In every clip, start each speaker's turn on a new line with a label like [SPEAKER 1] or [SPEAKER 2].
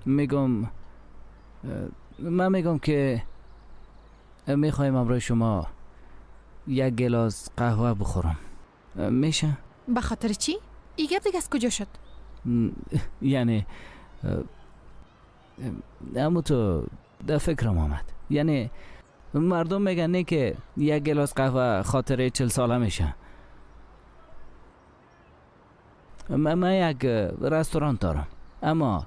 [SPEAKER 1] میگم، من میگم که میخوایم امروز شما یک گلاس قهوه بخورم، میشه؟
[SPEAKER 2] به خاطر چی؟ ای گپ دیگه از کجا شد؟
[SPEAKER 1] یعنی اما تو در فکرم آمد. یعنی مردم میگن نه که یک گلاس قهوه خاطره 40 ساله میشه. من یک رستوران دارم، اما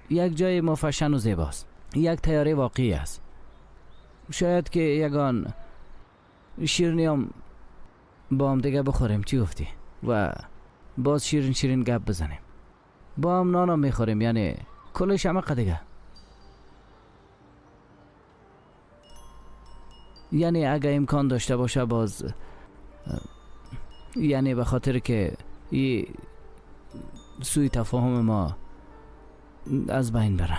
[SPEAKER 1] یک جای مفشن و زیباست، یک تیاره واقعی است. شاید که یگان شیرینی هم با هم دیگه بخوریم. چی گفتی؟ و باز شیرین شیرین گپ بزنیم، با هم نان هم میخوریم، یعنی کلش همه دیگه. یعنی اگه امکان داشته باشه باز، یعنی به خاطر که این سوی تفاهم ما از بین بره.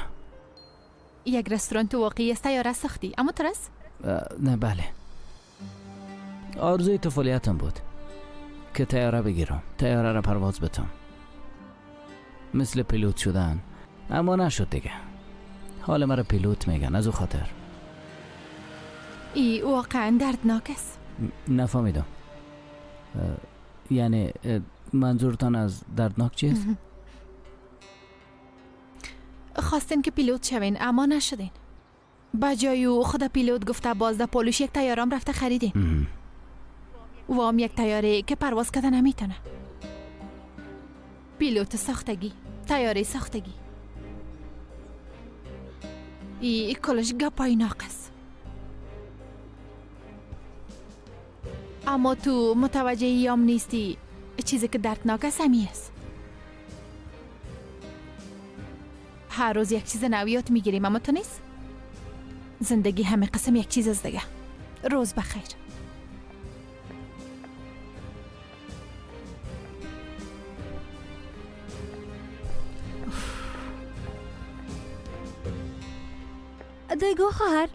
[SPEAKER 2] یک رستوران تو واقعی است یا ساختی؟ اما ترس؟
[SPEAKER 1] نه بله، آرزوی طفولیتم بود که طیاره بگیرم، طیاره را پرواز بتم، مثل پیلوت شدن، اما نشد دیگه. حال مرا پیلوت میگن از او خاطر.
[SPEAKER 2] ای واقعا دردناک است.
[SPEAKER 1] نفهمیدم، یعنی منظورتان از دردناک چیست؟
[SPEAKER 2] خواستین که پیلوت شوین اما نشدین. با جای او خود پیلوت گفته باز در پولوش یک طیارام رفته خریدین و هم یک طیاره که پرواز کرده نمیتونه. پیلوت ساختگی، طیاره ساختگی، ای کلش گپای ناقص. اما تو متوجه یام نیستی. چیزی که دردناک است همی است. هر روز یک چیز نویات میگیریم اما تو نیست. زندگی همه قسم یک چیز است دیگه. روز بخیر.
[SPEAKER 3] دیگو خواهر،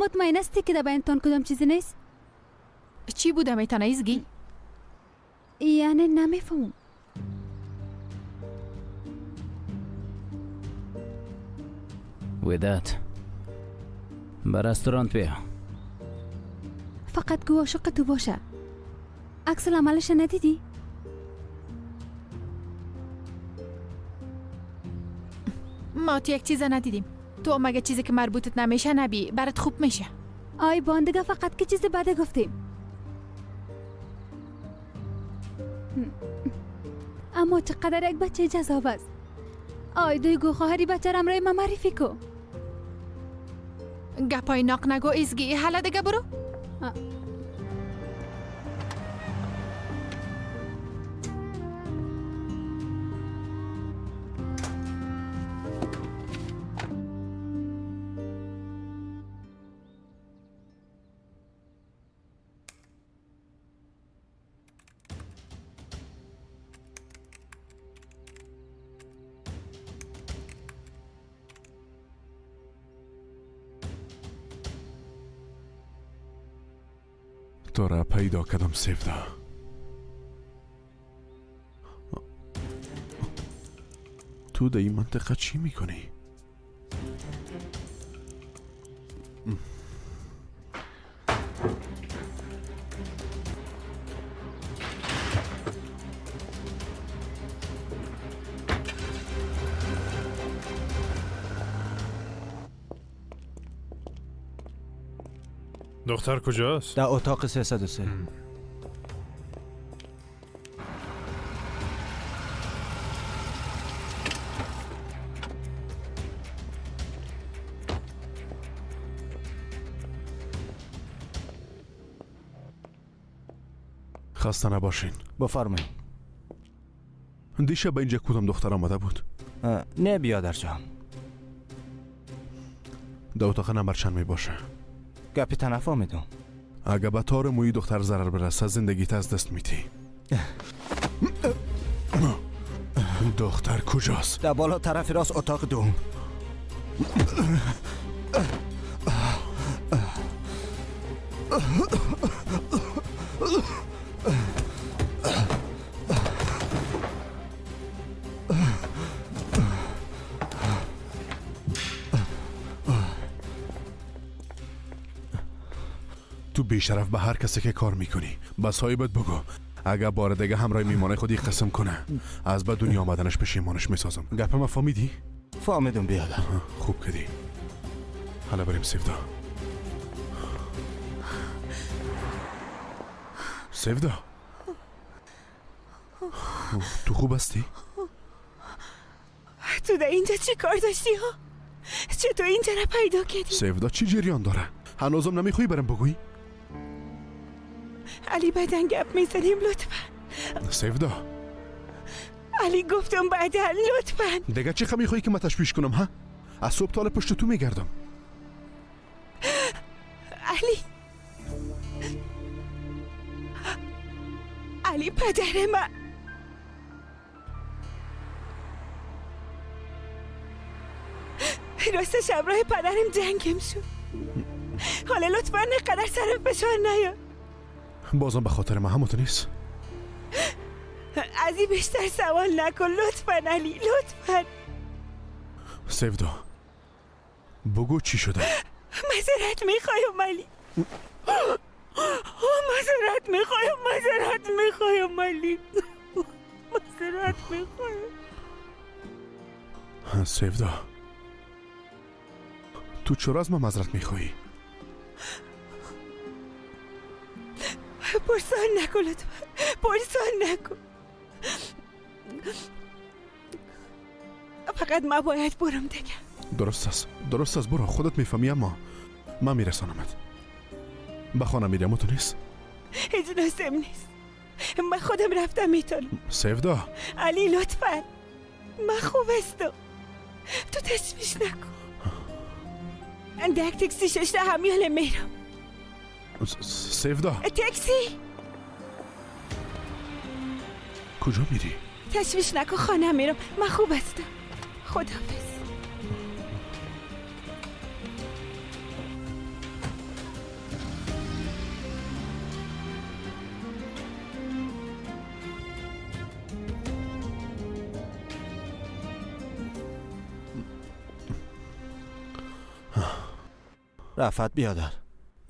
[SPEAKER 3] مطمئن هستی که در بینتان کدام چیزی نیست؟
[SPEAKER 2] چی بوده میتانه ایزگی؟
[SPEAKER 3] یعنی نمیفهمم.
[SPEAKER 1] وداد، به رستوران بیا.
[SPEAKER 3] فقط گو عاشق تو باشه. عکس العملش ندیدی؟
[SPEAKER 2] ما تو یک چیز ندیدیم. تو مگه چیزی که مربوطت نمیشه نبی برات خوب میشه.
[SPEAKER 3] آی باندگه فقط که چیز بده گفتیم. اما چقدر یک بچه جذاب است. آی دویگو خواهری بچه رم رای ما معرفی کو.
[SPEAKER 2] گپای ناق نگو ایزگی، حالا دیگه برو.
[SPEAKER 4] تو را پیدا کردم سیفدا. تو در این منطقه چی میکنی؟
[SPEAKER 5] دختر کجاست؟
[SPEAKER 6] در اتاق 303.
[SPEAKER 4] خسته نباشین.
[SPEAKER 6] بفرمایید.
[SPEAKER 4] دیشب به اینجا کدام دختر آمده بود؟
[SPEAKER 6] نه بیادر جان.
[SPEAKER 4] در اتاق نمبر چند می باشه؟
[SPEAKER 6] گپی نفهمیدم.
[SPEAKER 4] اگه به تار موی دختر ضرر برسه زندگیت از دست میتی. دختر کجاست؟
[SPEAKER 6] در بالا طرف راست اتاق دوم.
[SPEAKER 4] تو بیشرف به هر کسی که کار میکنی. به صاحبت بگو اگه بار دیگه همراه میمانه خودی قسم کنه از به دنیا آمدنش پشیمانش میسازم. گپ ما فهمیدی؟
[SPEAKER 6] فهمیدم بیادر.
[SPEAKER 4] خوب کردی. حالا بریم سیفدا. سیفدا تو خوب هستی؟
[SPEAKER 5] تو در اینجا چی کار داشتی ها؟ چطور اینجا را پیدا کردی؟
[SPEAKER 4] سیفدا چی جریان داره؟ هنوزم نمیخوای برم بگویی؟
[SPEAKER 5] علی بعدن گپ میزنیم لطفا.
[SPEAKER 4] سیفدا
[SPEAKER 5] علی گفتم بعدا لطفا.
[SPEAKER 4] دیگه چی میخوای که من تشویش کنم ها؟ از صبح تا پشت تو میگردم.
[SPEAKER 5] علی علی پدر من راستش همراه پدرم جنگم شد. حالا لطفا نقدر سرم فشار نیار.
[SPEAKER 4] بازم به خاطر من همونطور نیست؟
[SPEAKER 5] از این بیشتر سوال نکن لطفا علی، لطفا.
[SPEAKER 4] سیفدا بگو چی شده؟
[SPEAKER 5] معذرت میخوایم علی، معذرت میخوایم، معذرت میخوایم علی، معذرت میخوایم.
[SPEAKER 4] سیفدا تو چرا از من معذرت میخوایی؟
[SPEAKER 5] پرسان نکن لطفا، پرسان نکن. فقط ما باید برم دیگه.
[SPEAKER 4] درست است، درست است، برو خودت میفهمی، اما من میرسانمت به خانه. میرم تو نیست؟
[SPEAKER 5] هیچ لازم نیست، من خودم رفتم میتونم.
[SPEAKER 4] سیفدا
[SPEAKER 5] علی لطفا، من خوب هستم، تو تشویش نکن. اندک تاکسی ششته همیال میرم.
[SPEAKER 4] سیفدا
[SPEAKER 5] تاکسی
[SPEAKER 4] کجا میری؟
[SPEAKER 5] تشویش نکن، خانه میرم، من خوب هستم. خداحافظ.
[SPEAKER 6] رفعت بیادر،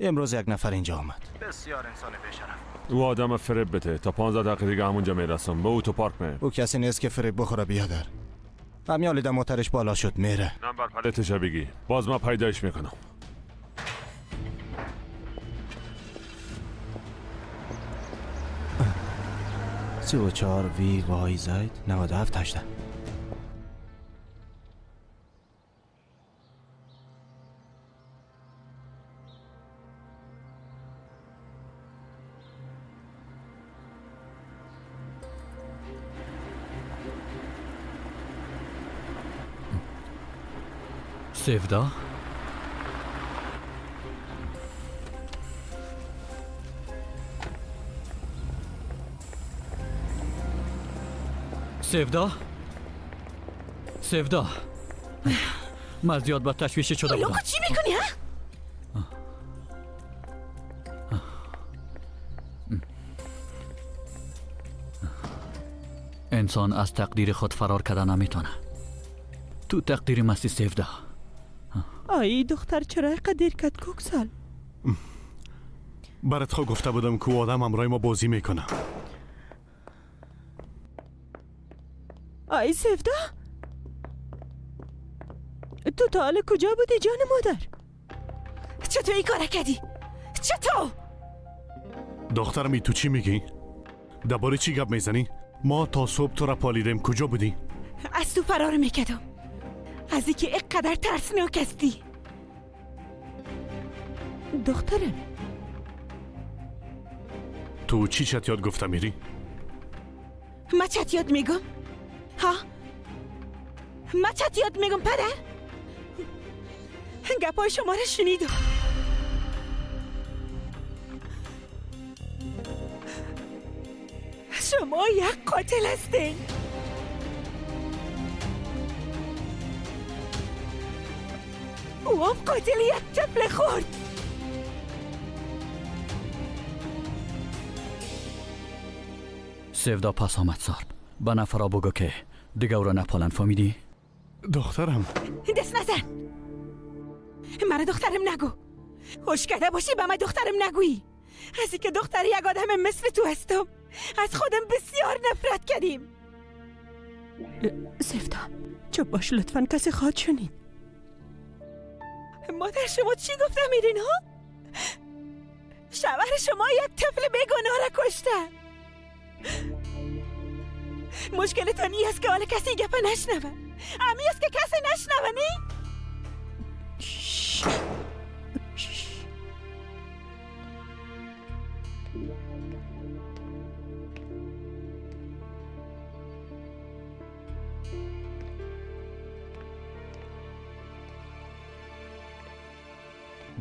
[SPEAKER 6] امروز یک نفر اینجا آمد. بسیار انسان بی‌شرف.
[SPEAKER 7] او آدم فریب بده. تا 15 دقیقه دیگه همونجا میرسم. به اتو پارک میرم.
[SPEAKER 6] او کسی نیست که فریب بخوره بیادر. همیالی در موترش بالا شد میره.
[SPEAKER 7] نمبر پلتش بگی. باز من پیدایش میکنم.
[SPEAKER 6] 34 وی وای زاید 97 18.
[SPEAKER 8] سیفدا سیفدا سیفدا من زیاد با تشویش شده بودم.
[SPEAKER 5] لوکو چی میکنی ها؟
[SPEAKER 8] انسان از تقدیر خود فرار کرده نمیتونه. تو تقدیر مستی سیفدا.
[SPEAKER 5] آی دختر چرا اینقدر دیر کرد کوکسال؟
[SPEAKER 9] برات خو گفته بودم که آدم همراه ما بازی میکنه.
[SPEAKER 5] آی سیفدا تو تا حالا کجا بودی جان مادر؟ چطور این کار کردی؟ چطور؟
[SPEAKER 9] دخترم تو چی میگی؟ درباره چی گپ میزنی؟ ما تا صبح تو را پالیدیم، کجا بودی؟
[SPEAKER 5] از تو فرار میکردم، از اینکه اینقدر ترسناک هستی. دخترم
[SPEAKER 9] تو چی چت یاد گفته میری؟
[SPEAKER 5] ما چت یاد میگم؟ ها؟ ما چت یاد میگم پدر؟ گپای شما را شنیدم. شما یک قاتل هستین. او هم قاتل یک طفل خورد.
[SPEAKER 8] سیفدا پس آمد سارب. به نفرا بگو که دیگه او را نپالن، فهمیدی؟
[SPEAKER 9] دخترم
[SPEAKER 5] دست نزن. مرا دخترم نگو. خوشکده باشی به من دخترم نگویی. از اینکه دختر یک آدم مثل تو هستم از خودم بسیار نفرت کردیم. سفتا چپ باش لطفا، کسی خواهد شنید. مادر شما چی گفته میرین ها؟ شوهر شما یک طفل بیگناه را کشته. مشکلتان این است که حال کسی گپه نشنوه. امی است که کسی نشنوه نی؟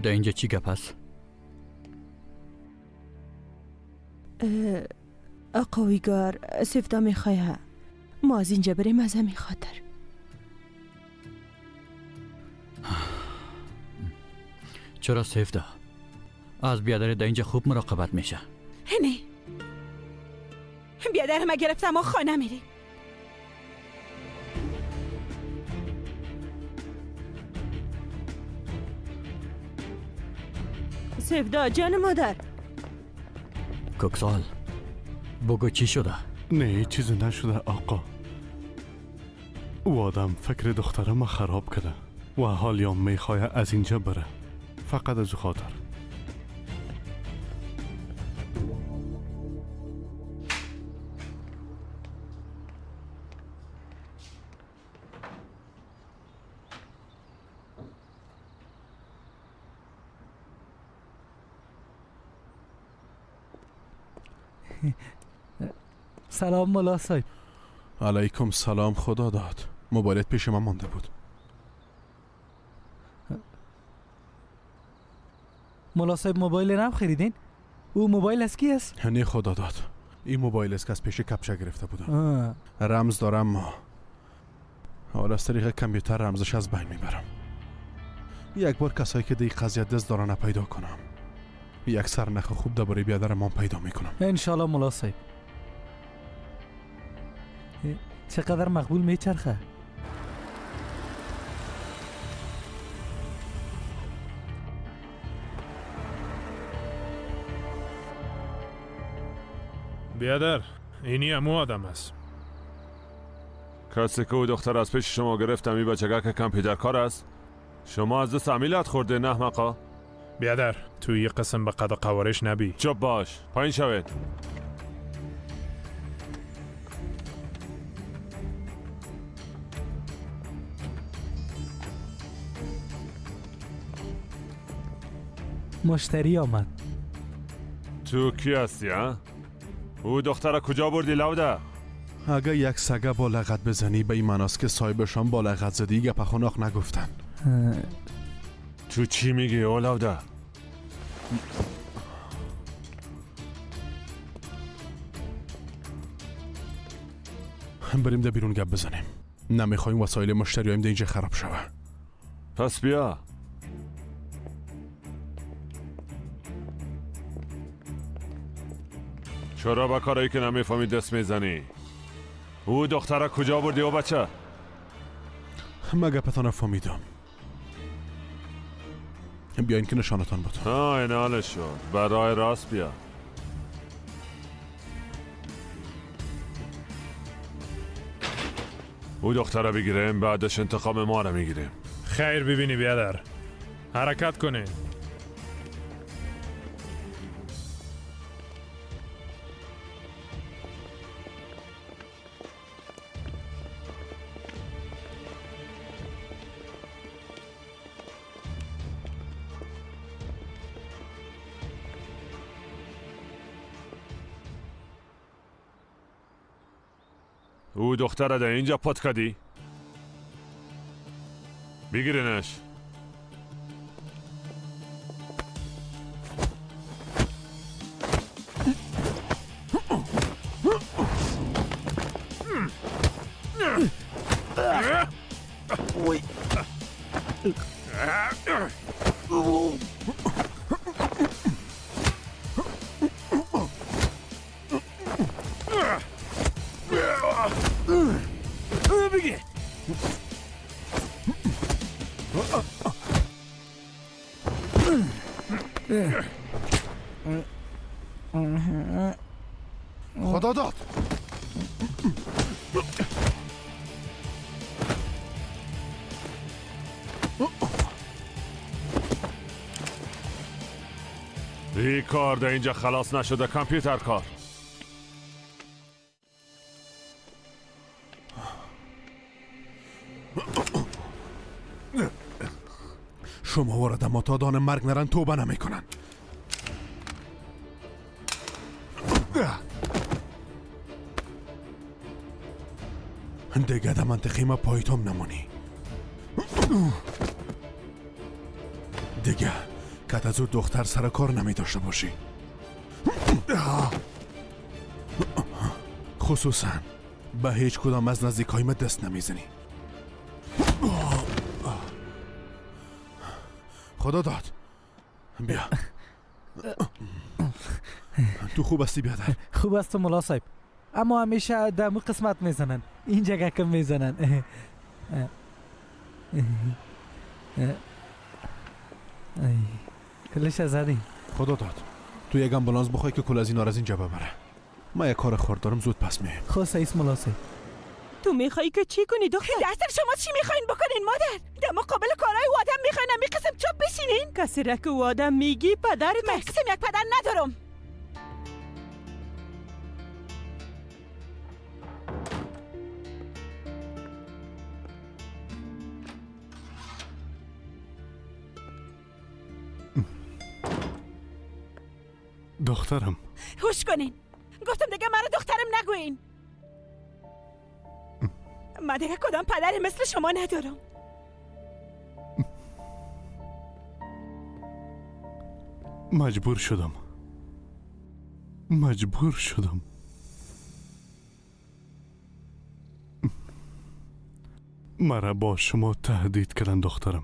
[SPEAKER 8] در اینجا چی گپ است؟
[SPEAKER 5] آقا ویگار سفدا میخواه ما از اینجا بریم از همین خاطر.
[SPEAKER 8] چرا سفدا؟ از بیادر در اینجا خوب مراقبت میشه.
[SPEAKER 5] نه بیادر ما گرفتم و خانه میریم. سفدا جان مادر.
[SPEAKER 8] کوکسال بگو چی شده؟
[SPEAKER 9] نه چیزی نشده آقا. او آدم فکر دخترم خراب کرده و حالیم میخواه از اینجا بره، فقط از خاطر.
[SPEAKER 10] سلام ملا صاحب.
[SPEAKER 4] علیکم سلام. خدا داد موبایلت پیش من مانده بود.
[SPEAKER 10] ملا صاحب موبایل نو خریدین؟ او موبایل از کی است؟
[SPEAKER 4] نه خدا داد، این موبایل است که از پیش کپچه گرفته بودم. رمز دارم ما حالا از طریق کامپیوتر رمزش از بین میبرم. یک بار کسایی که دی قضیه دست دارن پیدا کنم، یک سرنخ خوب درباره بیادر ما پیدا میکنم
[SPEAKER 10] انشالله. ملا صاحب چقدر مقبول میچرخه.
[SPEAKER 11] بیادر اینی امو آدم است.
[SPEAKER 7] کسی که او دختر از پیش شما گرفتم این بچگه که کامپیوتر کار است. شما از دست عمیلت خورده نه احمقا.
[SPEAKER 11] بیادر تو یه قسم به قد قوارش نبی.
[SPEAKER 7] چپ باش پایین شوید.
[SPEAKER 10] مشتری آمد.
[SPEAKER 7] تو کی هستی ها؟ او دختر کجا بردی لوده؟
[SPEAKER 4] اگه یک سگه با لغت بزنی به این معناست که صاحبشان با لغت زدی گپ خناق نگفتن.
[SPEAKER 7] تو چی میگی او لوده؟
[SPEAKER 4] بریم ده بیرون گپ بزنیم. نمیخوایم وسایل مشتریایم ده اینجا خراب شوه.
[SPEAKER 7] پس بیا. چرا با کارایی که نمیفهمی دست میزنی؟ او دختره کجا بردی او بچه؟
[SPEAKER 4] من گپتان فهمیدم. بیاین که نشانتان بدم.
[SPEAKER 7] این حالش شد. برای راست بیا. او دختره بگیریم بعدش انتقام ما را میگیریم.
[SPEAKER 11] خیر ببینی بیادر. حرکت کنین.
[SPEAKER 7] او دختره در اینجا پات کردی؟ بگیرینش.
[SPEAKER 10] بگیر.
[SPEAKER 4] خدا داد.
[SPEAKER 7] این کار در اینجا خلاص نشده کامپیوتر کار.
[SPEAKER 4] شما وارد ما تا دان مرگ نرن توبه نمیکنن. دیگه در منطقه ما پایتم نمونی. دیگه که از او دختر سر کار نمی داشته باشی. خصوصا به هیچ کدام از نزدیکای ما دست نمیزنی. خدا داد. بیا. تو خوب هستی بیادر؟
[SPEAKER 10] خوب است ملا صاحب، اما همیشه دمو قسمت میزنن، اینجا کم میزنن. کلش زدی.
[SPEAKER 4] خدا داد. تو یک امبولانس بخوای که کل از اینا از اینجا ببره. من یک کار خورد دارم، زود پس میایم.
[SPEAKER 10] خب سیس ملا صاحب.
[SPEAKER 5] تو میخوای که چی کنی دختر؟ دستم شما چی میخواین بکنین مادر؟ در مقابل کارهای او آدم میخواین همی قسم چوب بشینین؟ کسی را که او آدم میگی پدرت. من قسم یک پدر ندارم.
[SPEAKER 9] دخترم
[SPEAKER 5] هوش کنین. گفتم دیگه مرا دخترم نگوین. من دیگه کدام پدری مثل شما ندارم.
[SPEAKER 9] مجبور شدم، مجبور شدم. مرا با شما تهدید کردن دخترم.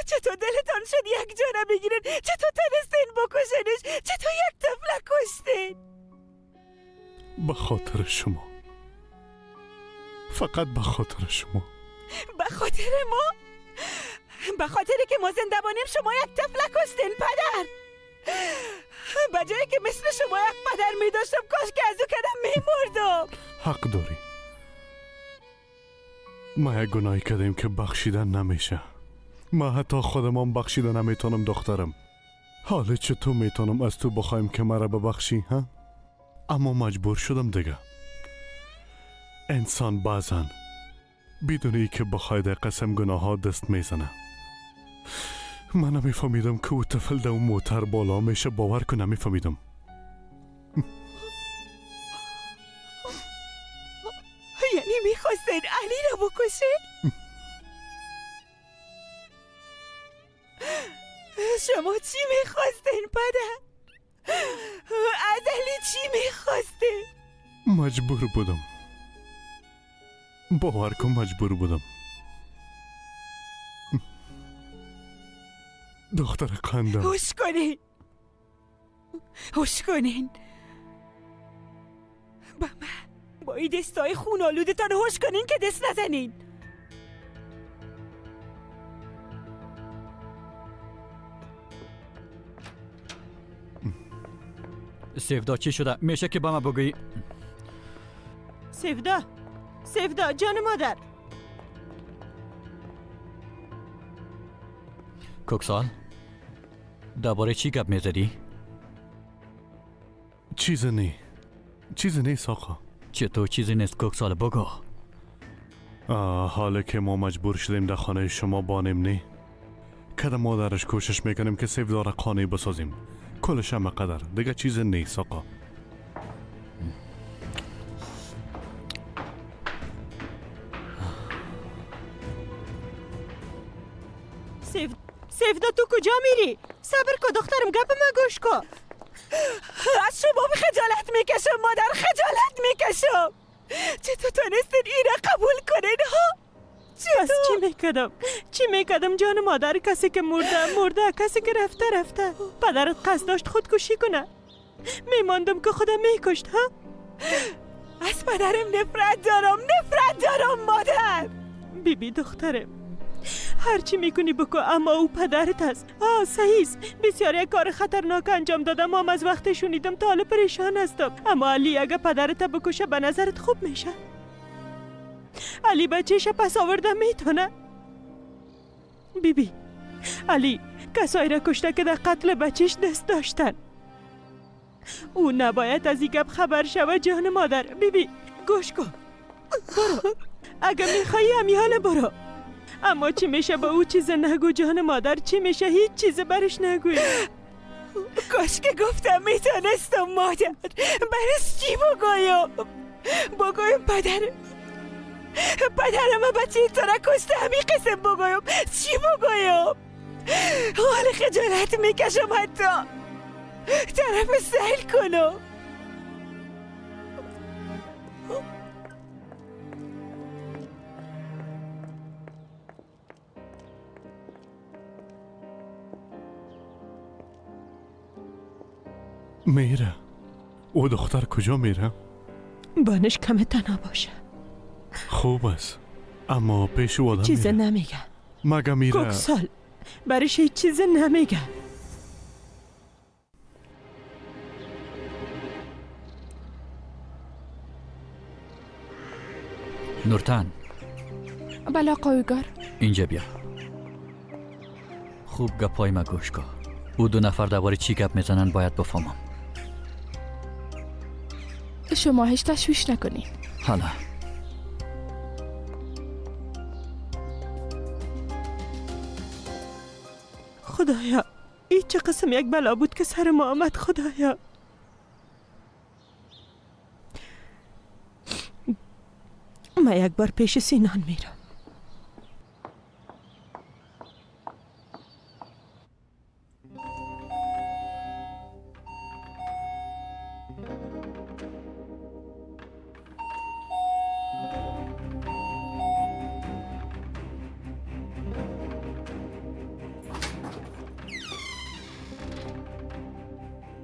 [SPEAKER 5] چطور دلتان شد یک جانه بگیرین؟ چطور تنستین بکشنش؟ چطور یک طفل کشتین؟
[SPEAKER 9] به خاطر شما، فقط به خاطر شما.
[SPEAKER 5] به خاطر ما؟ به خاطر که ما زنده بانیم شما یک طفل کشتین پدر. به جایی که مثل شما یک پدر می داشتم کاش که از او کدم می مردم.
[SPEAKER 9] حق داری. ما یک گناهی کردیم که بخشیدن نمیشه. ما حتی خودمان بخشیده نمیتونم دخترم. حالا چطور میتونم از تو بخوایم که مرا ببخشی ها؟ اما مجبور شدم دیگه. انسان بعضا بدون ای که بخوای در قسم گناه ها دست میزنه. من نمیفهمیدم که او طفل در اون موتر بالا میشه. باور کن نمیفهمیدم.
[SPEAKER 5] یعنی میخواستین علی را بکشه؟ شما چی میخواستین پدر؟ از علی چی میخواستین؟
[SPEAKER 9] مجبور بودم، باور کن مجبور بودم. دختر قندم.
[SPEAKER 5] هوش کنین، هوش کنین. با من با این دستای خون آلودتان هوش کنین که دست نزنین.
[SPEAKER 8] سیفدا چی شده؟ میشه که به من بگویی؟
[SPEAKER 5] سیفدا، سیفدا جان مادر.
[SPEAKER 8] کوکسال درباره چی گپ میزدی؟
[SPEAKER 9] چیزی نی، چیزی نیست آقا.
[SPEAKER 8] چطور چیزی نیست کوکسال؟ بگو.
[SPEAKER 9] حالا که ما مجبور شدیم در خانه شما بانیم نی، کده مادرش کوشش میکنیم که سیفدا را قانع بسازیم. کلش هم قدر دیگه چیز نیست آقا.
[SPEAKER 5] سیفدا تو کجا میری؟ صبر کن دخترم، گپ ما گوش کن. از شما خجالت میکشم مادر، خجالت میکشم. چطور تونستین این را قبول کنین ها؟ از چی میکردم؟ چی میکردم جان مادر؟ کسی که مرده مرده، کسی که رفته رفته. پدرت قصد داشت خودکشی کنه، میماندم که خودم میکشت ها. از پدرم نفرت دارم، نفرت دارم مادر. بیبی دخترم، هرچی میکنی بکن، اما او پدرت است. آه صحیح است، بسیار یک کار خطرناک انجام دادم. ما از وقت شنیدم تا حالا پریشان هستم. اما علی اگه پدرت بکشه به نظرت خوب میشه؟ علی بچهش پس آورده میتونه؟ بیبی علی کسایی را کشته که در قتل بچهش دست داشتن. او نباید از این گپ خبر شوه جان مادر. بیبی گوش کن، برو اگه میخوایی همیحال برو، اما چی میشه با او چیز نگو جان مادر. چی میشه هیچ چیز برش نگوی. کاش که گفتم میتونستم مادر. برش چی بگویم؟ بگویم پدرم بچه تو را کشته، همین قسم بگویم؟ چی بگویم؟ حال خجالت میکشم حتی طرف سیل کنم.
[SPEAKER 9] میره او دختر کجا میره؟
[SPEAKER 5] بانش کم تنها باشه.
[SPEAKER 9] خوب است، اما پیش او آدم
[SPEAKER 5] چیز نمیگه.
[SPEAKER 9] مگه میره؟
[SPEAKER 5] کوکسال برش هیچ چیز نمیگه.
[SPEAKER 8] نورتن.
[SPEAKER 2] بله آقا اویگار.
[SPEAKER 8] اینجا بیا. خوب گپای ما گوش کن. او دو نفر درباره چی گپ میزنن باید بفهمم.
[SPEAKER 2] شما هیچ تشویش نکنین.
[SPEAKER 8] حالا
[SPEAKER 5] خدایا این چه قسم یک بلا بود که سر ما آمد. خدایا ما یک بار پیش سینان میرم.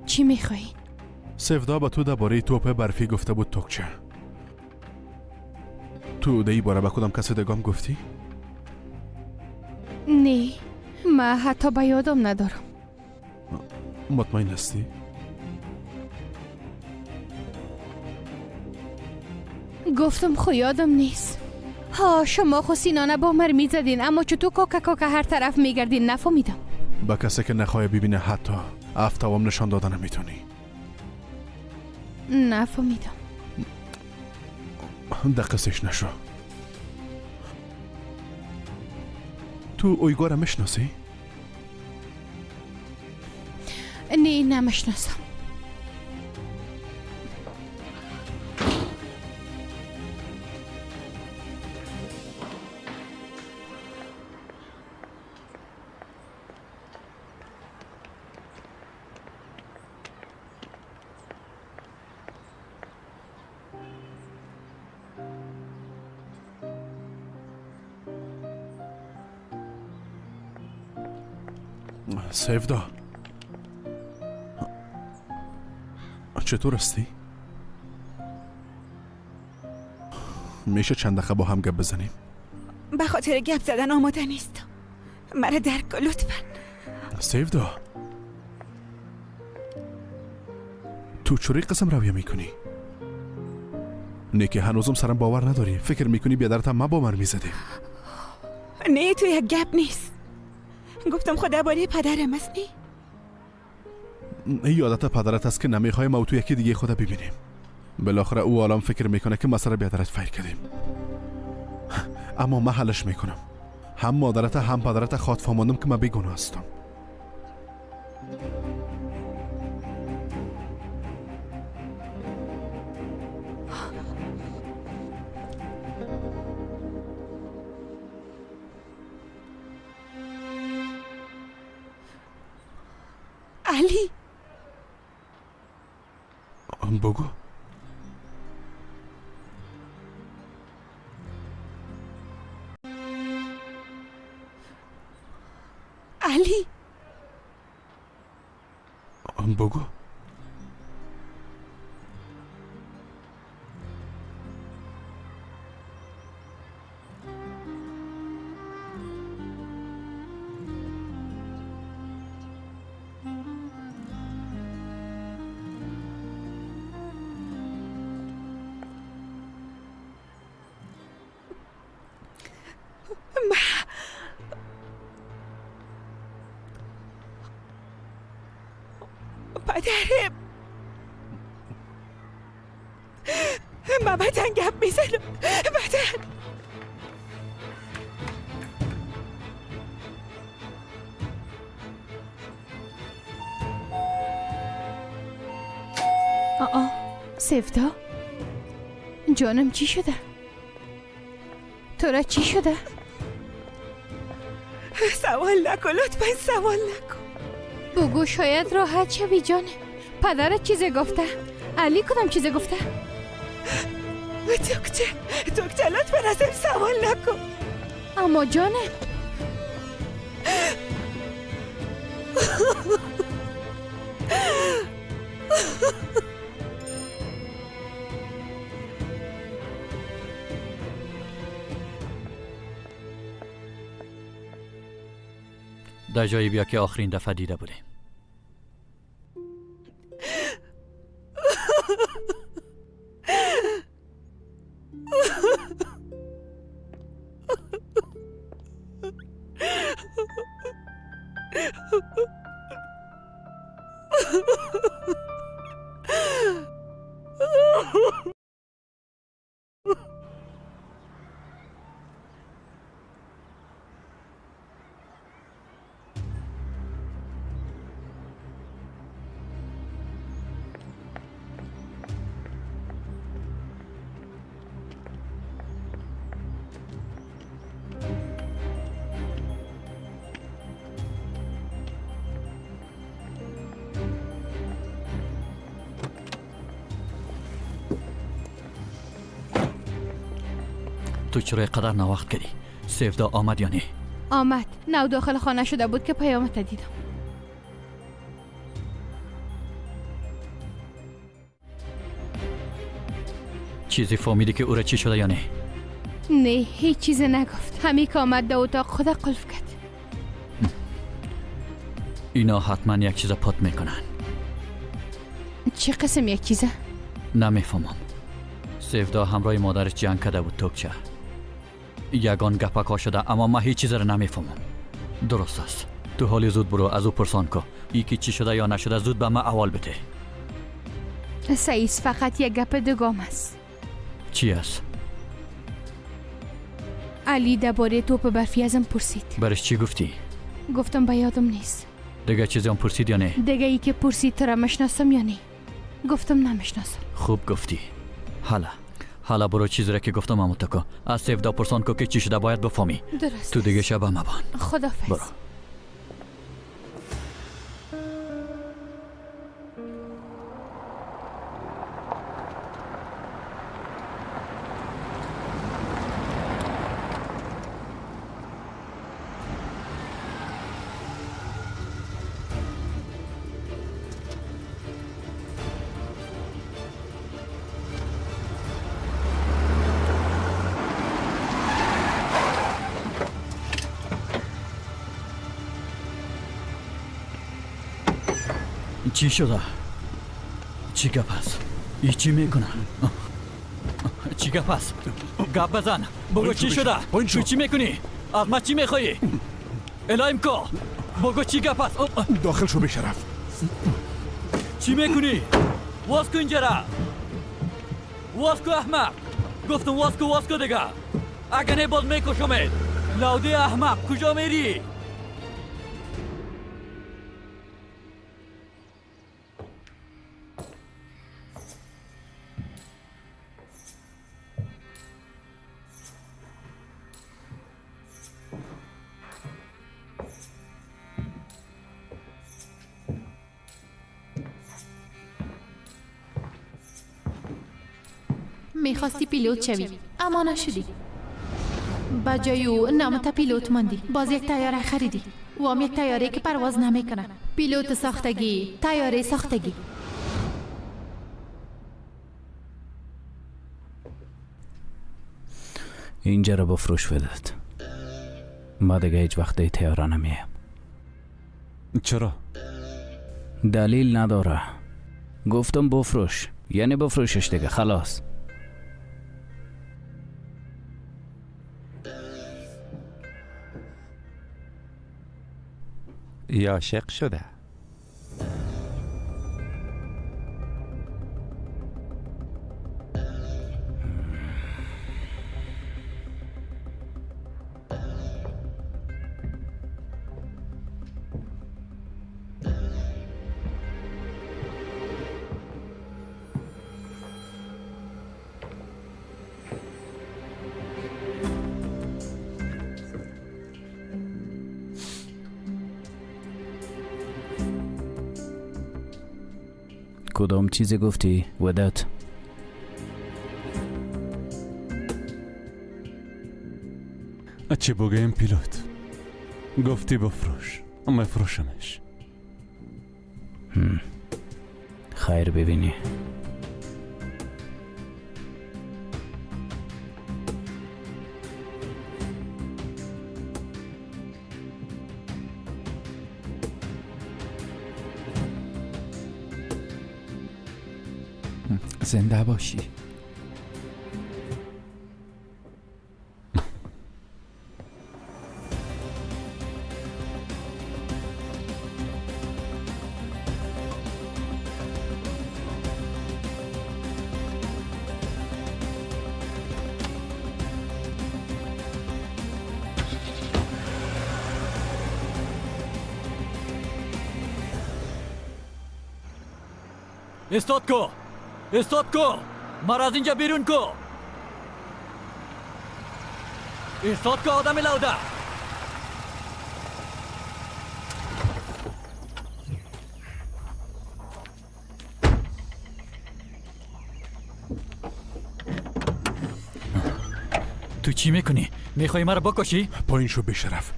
[SPEAKER 2] چی میخوایی؟
[SPEAKER 4] سفدا با تو درباره توپ برفی گفته بود توکچه. تو ده ای باره به کدام کسی دگام گفتی؟
[SPEAKER 3] نه، من حتی به یادم ندارم.
[SPEAKER 4] مطمئن هستی؟
[SPEAKER 3] گفتم خو یادم نیست. ها شما خو سینانه با مر میزدین، اما چطور کاکا کاکا هر طرف میگردین نفهمیدم.
[SPEAKER 4] با کسی که نخواه ببینه حتی افتوام نشان دادن نمیتونی.
[SPEAKER 3] نفهمیدم.
[SPEAKER 4] دقیقش نشو. تو اویگارا میشناسی؟
[SPEAKER 3] نه نمیشناسم.
[SPEAKER 4] سیفدا چطور هستی؟ میشه چند دقیقه با هم گپ بزنیم؟
[SPEAKER 5] به خاطر گپ زدن آماده نیستم. مرا درک کن لطفا.
[SPEAKER 4] سیفدا تو چوری قسم رویه میکنی؟ نه که هنوزم سرم باور نداری. فکر میکنی بیادرتم ما با من میزدی؟
[SPEAKER 5] نه تو یک گپ نیست. گفتم خدا باری پدرم است.
[SPEAKER 4] نه یادت پدرت است که نمیخوای ما تو یکی دیگه خدا ببینیم. بالاخره او الان فکر میکنه که مسئله بیادرت فیر کردیم، اما من حلش میکنم. هم مادرت هم پدرت خواد فهماندم که من بیگناه هستم.
[SPEAKER 5] علی
[SPEAKER 4] بگو.
[SPEAKER 5] علی
[SPEAKER 4] بگو.
[SPEAKER 5] پدرم من بعدن گپ میزنم. بعدن
[SPEAKER 3] آه سفدا جانم چی شده؟ تو را چی شده؟
[SPEAKER 5] سوال نکن لطفا، سوال نکن.
[SPEAKER 3] بگو شاید راحت شوی جانم. پدرت چیزی گفته؟ علی کدام چیزی گفته؟
[SPEAKER 5] دکتر لطفا ازم سوال نکن.
[SPEAKER 3] اما جانم
[SPEAKER 8] در جایی بیا که آخرین دفعه دیده بودیم. تو چرا قدر ناوقت کردی؟ سیفدا آمد یا نه؟
[SPEAKER 3] آمد. نو داخل خانه شده بود که پیامت دیدم.
[SPEAKER 8] چیزی فهمیدی که او را چی شده یا نه؟
[SPEAKER 3] نه هیچ چیز نگفت. همین که آمد در اتاق خود قلف کرد.
[SPEAKER 8] اینا حتما یک چیز پات میکنن.
[SPEAKER 3] چه قسم یک چیزه؟
[SPEAKER 8] نمیفهمم. سیفدا همراه مادرش جنگ کرده بود توکچه. یگان گپکا شده اما من هیچ چیز را نمیفهمم. درست است. تو حالی زود برو از او پرسان کو. ای که چی شده یا نشده زود به من احوال بده.
[SPEAKER 3] سعیس فقط یک گپ دوگام است.
[SPEAKER 8] چی است؟
[SPEAKER 3] علی درباره توپ برفی ازم پرسید.
[SPEAKER 8] برش چی گفتی؟
[SPEAKER 3] گفتم به یادم نیست.
[SPEAKER 8] دیگه چیزی هم پرسید یا نه؟
[SPEAKER 3] دیگه ای که پرسید تو را مشناسم یا نه؟ گفتم نمیشناسم.
[SPEAKER 8] خوب گفتی. حالا برو چیزی را که گفتم امو تکو. از سیفدا پرسان کو که چی شده باید بفهمی.
[SPEAKER 3] درست.
[SPEAKER 8] تو دیگه شب مبان.
[SPEAKER 3] خدافظ.
[SPEAKER 8] برو. چی شده؟ چی گپ است؟ ای چی میکنه؟ چی گپ است؟ گپ بزن. بگو چی شده؟ تو چی میکنی؟ از من چی میخوایی؟ الایم کو. بگو چی گپ است؟
[SPEAKER 4] داخل شو بی‌شرف.
[SPEAKER 8] چی میکنی؟ واز کو اینجا را. واز کو احمق. گفتم واز کو، واز کو دیگه. اگه نه باز میکشمت. لاودی احمق کجا میری؟
[SPEAKER 2] میخواستی پیلوت شوی اما نشدی. به جای او نامت پیلوت ماندی. باز یک تیاره خریدی و هم یک تیاره که پرواز نمیکنه. پیلوت ساختگی، تیاره ساختگی.
[SPEAKER 1] اینجا را بفروش بدت. ما دیگه هیچ وقت تیاره نمیم.
[SPEAKER 7] چرا؟
[SPEAKER 1] دلیل نداره. گفتم بفروش یعنی بفروشش دیگه، خلاص.
[SPEAKER 12] عاشق شده.
[SPEAKER 1] کدام چیزی گفتی ودت؟
[SPEAKER 7] چی بگویم پیلوت؟ گفتی بفروش، مفروشمش.
[SPEAKER 1] خیر ببینی.
[SPEAKER 12] زنده باشی.
[SPEAKER 8] استاد کو، استاد کو، مرا از اینجا بیرون کو. استاد کو آدم لوده. تو چی میکنی؟ میخوای مرا بکشی؟
[SPEAKER 4] پایین شو بیشرف.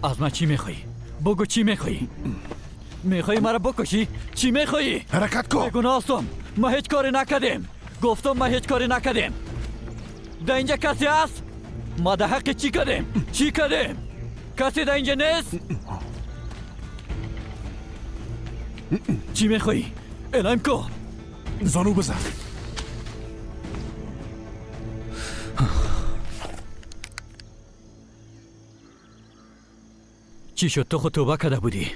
[SPEAKER 8] از من چی میخوای؟ بگو چی میخوایی؟ میخوایی مرا بکشی؟ چی میخوایی؟
[SPEAKER 4] حرکت کن.
[SPEAKER 8] بیگناه هستم، ما هیچ کاری نکردیم. گفتم ما هیچ کاری نکردیم. در اینجا کسی هست؟ ما در حق چی کردیم؟ چی کردیم؟ کسی در اینجا نیست؟ چی میخوایی؟ اعلام کن.
[SPEAKER 4] زانو بزن.
[SPEAKER 8] چی شد؟ تو خود توبه کرده بودی.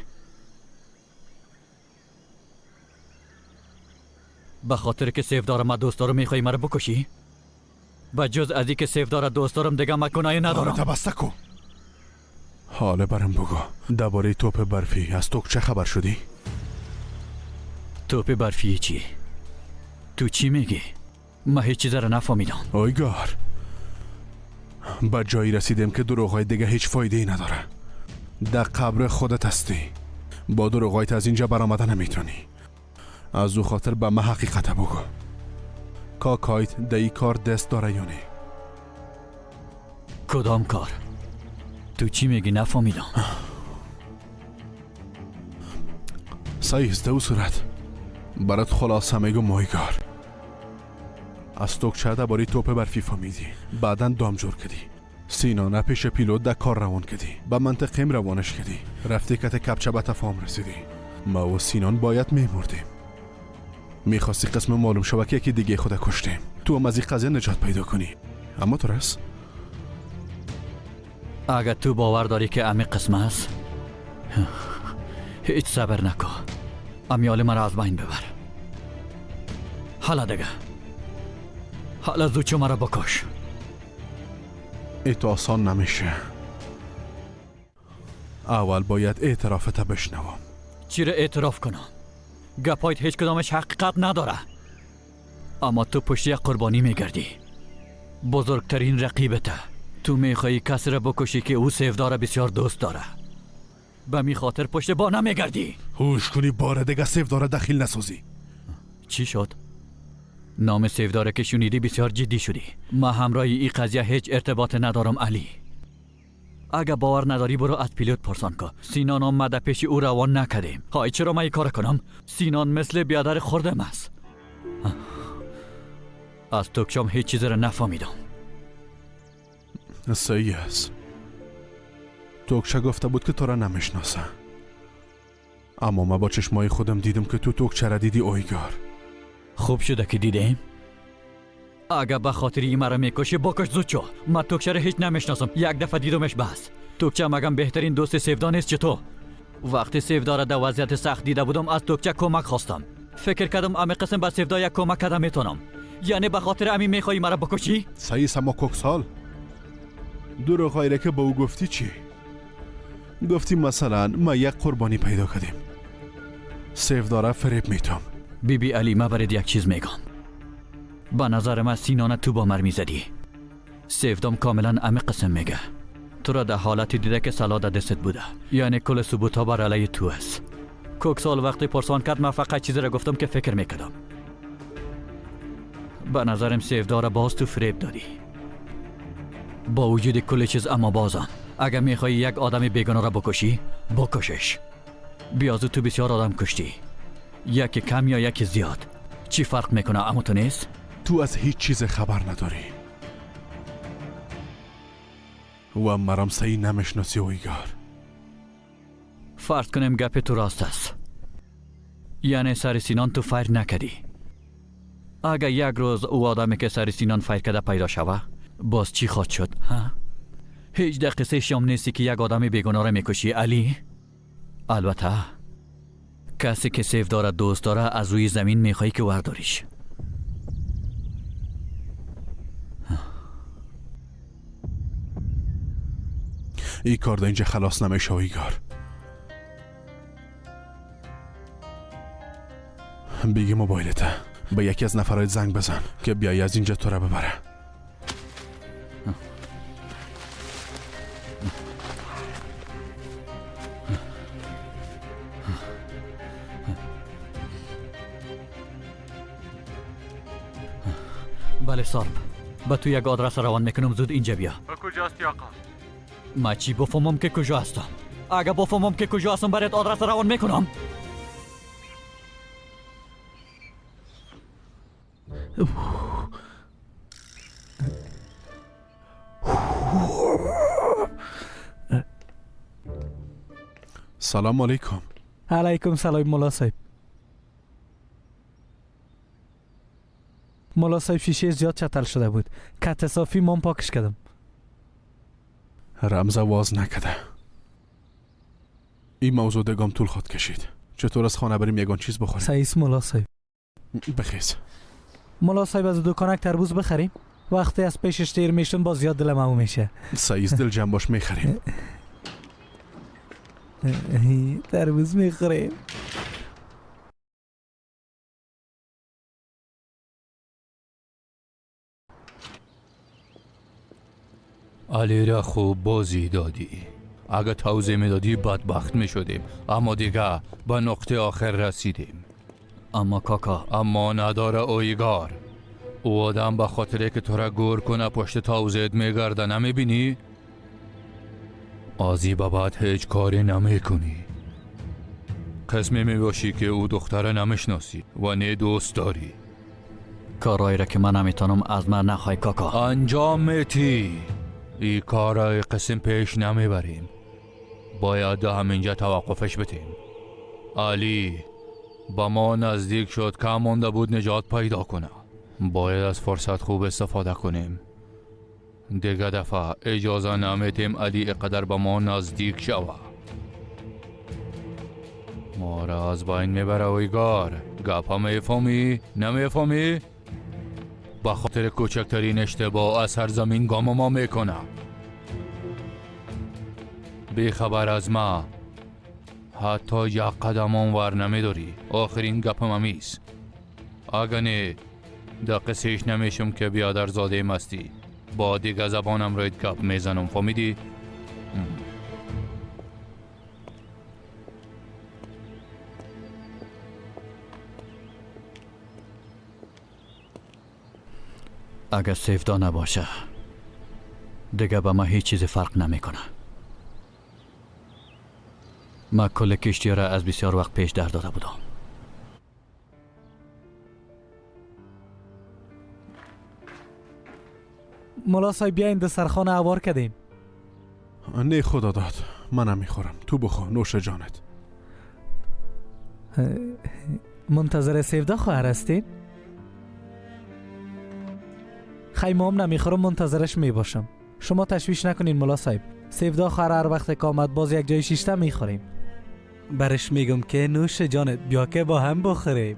[SPEAKER 8] به خاطر که سیف دارم من دوست دارم میخوای مرا بکشی؟ به جز از که سیف داره دوست دارم دیگه من گناهی ندارم.
[SPEAKER 4] بسته کن. حالا برام بگو درباره توپ برفی از تو چه خبر شدی؟
[SPEAKER 8] توپ برفی چی؟ تو چی میگی؟ من هیچ چیز را نفهمیدم.
[SPEAKER 4] آیگار، به جایی رسیدیم که دروغ‌های دیگه هیچ فایده ای نداره. در قبر خودت هستی، با دروغایت از اینجا برآمده نمیتونی. از او خاطر به من حقیقت بگو. کاکایت در این کار دست داره یا نه؟
[SPEAKER 8] کدام کار؟ تو چی میگی؟ نفهمیدم.
[SPEAKER 4] صحیح است. او صورت برات خلاصه میگم مایگار. از توکچه درباره توپ برفی فهمیدی، بعدا دام جور کردی. سینانه پیش پیلوت در کار روان کردی، به منطقیم روانش کردی، رفتی کت کپچه به تفاهم رسیدی. ما و سینان باید میمردیم. میخواستی قسم معلوم شوه که یکی دیگه خود کشتیم، تو هم از این قضیه نجات پیدا کنی. اما تو رس
[SPEAKER 8] اگر تو باور داری که امی قسم است، هیچ صبر نکن. امیال مرا از بین ببر. حالا دیگه، حالا زود مرا بکش.
[SPEAKER 4] ای تو آسان نمیشه. اول باید اعترافت بشنوم.
[SPEAKER 8] چی را اعتراف کنم؟ گپایت هیچ کدامش حقیقت نداره. اما تو پشت یک قربانی میگردی. بزرگترین رقیبته. تو میخوایی کسی را بکشی که او سیفدار بسیار دوست داره. به می خاطر پشت با نمیگردی.
[SPEAKER 4] هوش کنی بار دیگه سیفدار دخیل نسازی.
[SPEAKER 8] چی شد؟ نام سیفدار که شنیدی بسیار جدی شدی. ما همراه این قضیه هیچ ارتباط ندارم علی. اگه باور نداری برو از پیلوت پرسان کن. سینان آمده پیش او روان نکردیم. های چرا من این کار کنم؟ سینان مثل بیادر خوردم است. از توکشام هیچ چیز را نفهمیدم.
[SPEAKER 4] صحیح است. توکچه گفته بود که تو را نمیشناسه، اما من با چشمای خودم دیدم که تو توکچه را دیدی اویگار.
[SPEAKER 8] خوب شده که دیدیم. اگه به خاطر این مرا میکشی بکش زود شو. من توکچه را هیچ نمیشناسم. یک دفعه دیدمش بس. توکچه مگم بهترین دوست سیفدا نیست چطور؟ وقتی سیفدا را در وضعیت سخت دیده بودم از توکچه کمک خواستم. فکر کردم امی قسم به سیفدا یک کمک کردم میتونم. یعنی به خاطر امی میخوای مرا بکشی؟
[SPEAKER 4] صحیح. اما کوکسال دروغایی را که به او گفتی چی؟ گفتی مثلا ما یک قربانی پیدا کردیم، سیفدا را فریب میتم.
[SPEAKER 8] بی بی علی، من برات یک چیز میگم. به نظر من سینانه تو با مر میزدی. سیفدام کاملا امی قسم میگه. تو را در حالتی دیده که سلاح در دستت بوده، یعنی کل ثبوت ها بر علیه تو است. کوکسال وقتی پرسان کرد من فقط چیزی را گفتم که فکر میکردم. به نظرم سیفدا را باز تو فریب دادی. با وجود کل چیز، اما بازم اگر میخوای یک آدم بیگناه را بکشی، بکشش. بیازو تو بسیار آدم کشتی، یکی کم یا یکی زیاد، چی فرق میکنه؟ اما تو نیست.
[SPEAKER 4] تو از هیچ چیز خبر نداری و مرام صحیح نمیشناسی اویگار.
[SPEAKER 8] فرض کنیم گپ تو راست است، یعنی سر سینان تو فیر نکردی. اگر یک روز او آدمی که سر سینان فیر کرده پیدا شوه، باز چی خواهد شد؟ ها؟ هیچ در قصه شام نیستی که یک آدم بیگناه را میکشی علی. البته کسی که سیف داره دوست داره از روی زمین میخوایی که ورداریش.
[SPEAKER 4] ای کار در اینجا خلاص نمیشه ایگار. بگی موبایلته، به یکی از نفرات زنگ بزن که بیایی از اینجا تو را ببره.
[SPEAKER 8] بله سارب، به تو یک آدرس روان میکنم، زود اینجا بیا.
[SPEAKER 7] کجاست آقا؟
[SPEAKER 8] ما چی بفهمم که کجا هستم؟ اگه بفهمم که کجا هستم برات آدرس روان میکنم.
[SPEAKER 4] سلام علیکم.
[SPEAKER 10] علیکم سلام مولا صاحب. مولا صاحب شیشه زیاد چتل شده بود، کت صافی من پاکش کردم.
[SPEAKER 4] رمز واز نکده. این موضوع دگام طول خود کشید. چطور از خانه بریم یگان چیز بخوریم؟
[SPEAKER 10] سعیس مولا صاحب.
[SPEAKER 4] بخیز.
[SPEAKER 10] مولا صاحب از دکانک تربوز بخریم؟ وقتی از پیشش تیر میشم باز زیاد دلم او میشه.
[SPEAKER 4] سعیس دل جمع باش، میخریم.
[SPEAKER 10] تربوز میخوریم.
[SPEAKER 12] علی را خوب بازی دادی. اگه توضیح میدادی بدبخت میشدیم، اما دیگه به نقطه آخر رسیدیم.
[SPEAKER 8] اما کاکا،
[SPEAKER 12] اما نداره اویگار. او آدم به خاطر که تو را گور کنه پشت توضیحت میگرده، نمیبینی؟ آزی به بعد هیچ کاری نمیکنی. قسمی میباشی که او دختره نمیشناسی و نه دوست داری.
[SPEAKER 8] کارایی را که من نمیتونم از من نخوای کاکا.
[SPEAKER 12] انجام میتی. ای کارای قسم پیش نمیبریم. باید همینجا توقفش بدیم. علی با ما نزدیک شد که مانده بود نجات پیدا کنه. باید از فرصت خوب استفاده کنیم. دیگه دفعه اجازه نمیتیم علی اقدر با ما نزدیک شوه. ما را از بین میبره اویگار. گپ ها میفهمی؟ نمیفهمی؟ به خاطر کوچکترین اشتباه از هر زمین گام ما میکنه. بی خبر از ما حتی یک قدم آنور نمیداری. آخرین گپم همیست. اگه نه در قصهش نمیشم که بیادر زاده مستی. با دیگه زبانم روید گپ میزنم، فهمیدی؟
[SPEAKER 8] اگر سیفدا نباشه دیگه به ما هیچ چیز فرق نمیکنه. ما کل کشتی را از بسیار وقت پیش در داده بودم.
[SPEAKER 10] مولا صاحب بیاین دسترخوان هوار کردیم.
[SPEAKER 4] نه خدا داد، من نمیخورم، تو بخور، نوش جانت.
[SPEAKER 10] منتظر سیفدا خواهر هستین؟ خیمه هم نمیخورم، منتظرش میباشم. شما تشویش نکنین مولا صاحب. سیفدا خواهر هر وقت که آمد باز یک جای شیشته میخوریم. برش میگم که نوش جانت، بیا که با هم بخوریم.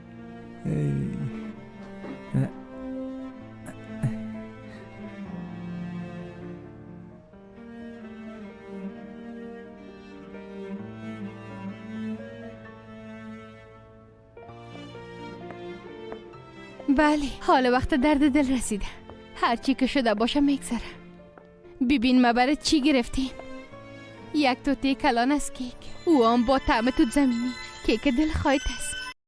[SPEAKER 3] بله، حالا وقت درد دل رسیده. هرچی که شده باشه میگذره. ببین ما برات چی گرفتیم. یک توته کلان از کیک، او هم با طعم توت زمینی. کیک دلخواهت است.